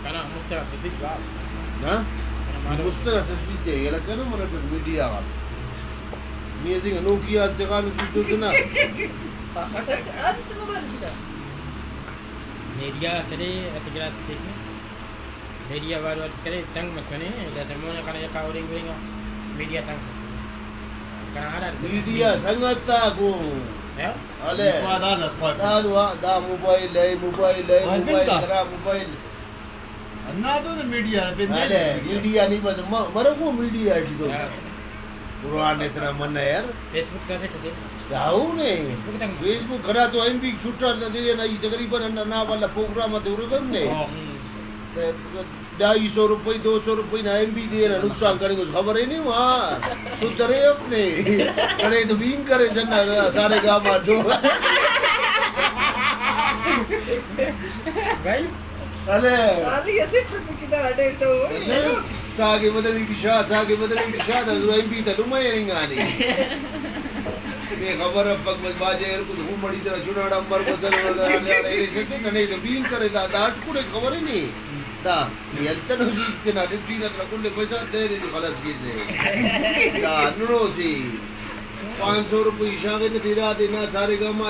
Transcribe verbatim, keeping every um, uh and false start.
کنا مست آ تصویر گا۔ ہاں؟ کنا معلوم۔ مست آ تصویر تے یلہ کنا من میڈیا غا۔ نی اسے نوکیا اس تغان سوتو تنا۔ میڈیا کرے اسہ گڑاس دیکھنے۔ میڈیا بارو اٹ کرے تنگ مسنے، داسہ مون خان ایخا ہرنگ ہرنگ آ میڈیا تنگ مسنے۔ کنا ہرا میڈیا سنگت آ گو۔ ہاں؟ الے۔ دا دو آ، دا موبائل اے، موبائل اے، موبائل موبائل تا۔ کرا، موبائل۔ ہندا تو نے میڈیا پہ دے الے، دے۔ میڈیا نہیں بس م-، مرو کو میڈیا ٹی تو۔ ہاں۔ قرآن اتنا من ہے یار۔ فیس بک تا سے ٹھیک ہے۔ داؤ نے۔ فیس بک تک۔ فیس بک کرا تو ایم بی چھٹا دے نا، تقریباً نا والا پروگرام تے ارے نے۔ ہاں۔ ڈھائی سو روپئی، دو سو روپئی نا ایم بی دے نا نقصان کرے، کچھ خبر ہی نہیں ہوا۔ سدھرے اپنے۔ کڑے تو بین کرے جنا سارے گاما تو۔ بھائی۔ الے۔ خالی اسے تو کتنا ڈیڑھ سو ہو۔ ساگے بدلی ٹی شاہ، ساگے بدلی ٹی شاہ، دا ایم بی تا لمے رنگانی۔ بے خبر افک بس باجے ہر کچھ ہو مڑی تیرا چناڑا مر بسل ولا۔ ننے تو بین کرے دا، دا اٹکڑے خبر ہی نہیں۔ دا۔ نی ہلتنو زی تینا ڈیوٹی نا تینا کل پیسہ دے دے تو خلاص کیسے۔ دا ہندنو سے پانچ سو روپئی شاغنہ تیرا دے نا سارے گاما۔